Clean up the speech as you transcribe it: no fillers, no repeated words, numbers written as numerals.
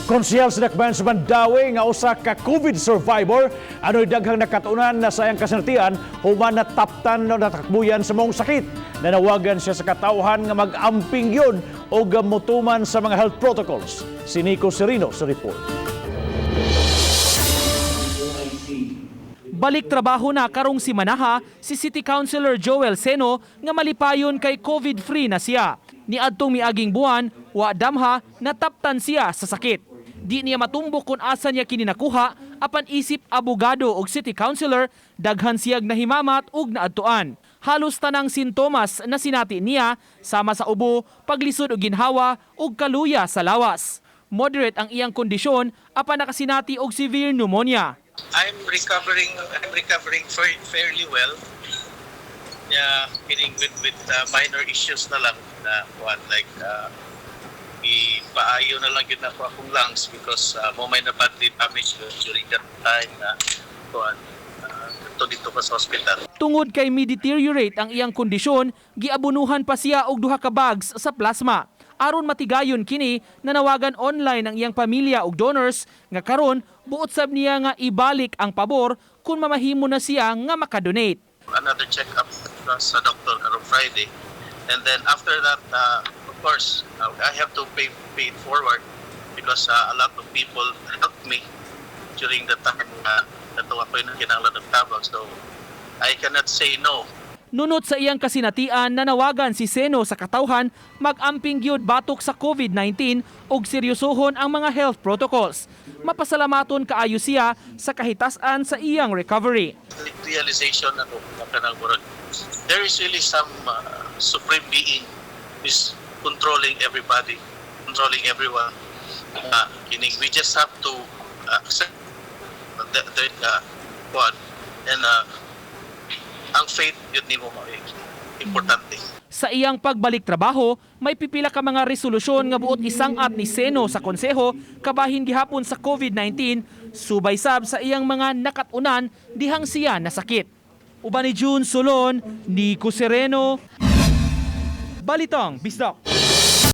Konsehal sa Dakbayan sa Mandaue nga usa ka COVID survivor adunay daghang nakatunan na sa iyang kasinatian human nataptan o natakbuyan sa maong sakit. Nanawagan siya sa katawhan nga mag-amping gyud og mutuman sa mga health protocols. Si Nico Serino sa report. Balik trabaho na karong simanaha si City Councilor Joel Seno nga malipayon kay COVID-free na siya. Niadtong miaging buwan, wa damha, nataptan siya sa sakit. Di niya matumbok kung asa niya kini nakuha apan isip abogado og city councilor, daghan siyag nahimamat ug naadtuan. Halos tanang sintomas na sinati niya sama sa ubo, paglisod og ginhawa ug kaluya sa lawas. Moderate ang iyang kondisyon apan nakasinati og severe pneumonia. I'm recovering. I'm recovering fairly well. Yeah, kining with minor issues na lang na what like ipaayo na lang gyud nako akong lungs because mo may na badly damaged during that time na kuan didto pa sa hospital. Tungod kay mi-deteriorate ang iyang kondisyon, giabunuhan pa siya og duha ka bags sa plasma. Aron matigayon kini, nanawagan online ang iyang pamilya og donors nga karon buot sab niya nga ibalik ang pabor kung mamahimo na siya nga makadonate. Another check-up sa doctor karong Friday. And then after that, of course, I have to pay it forward because a lot of people helped me during the time na katong ako yung kinahanglan ng tabang. So I cannot say no. Nunot sa iyang kasinatian, nanawagan si Seno sa katawhan mag-amping gyud batok sa COVID-19 ug seryosohon ang mga health protocols. Mapasalamaton kaayo siya sa kahitas-an sa iyang recovery. Realization ako na kanang murag there is really some supreme being is controlling everybody, controlling everyone. Kining we just have to accept the one and ang faith gyud nimo mao importante. Sa iyang pagbalik trabaho, may pipila ka mga resolusyon nga buot isang-at ni Seno sa konseho kabahin gihapon sa COVID-19, subay sab sa iyang mga nakatunan dihang siya nasakit. Uban ni June Solon, Nico Sereno, Balitang Bisdak.